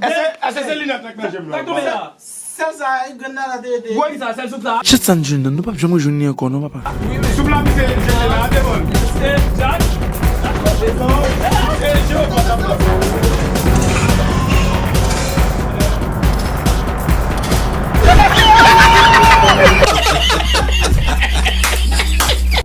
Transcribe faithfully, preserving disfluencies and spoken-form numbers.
Èske èske se linèt ak nan je m nan? Sèl sa, grenn nan la te rete. Woy sa, sèl soup sa. Chat sa n jwenn nan, nou p ap janm rejwenn li ankò non papa. Soup la misye jete la, te bon.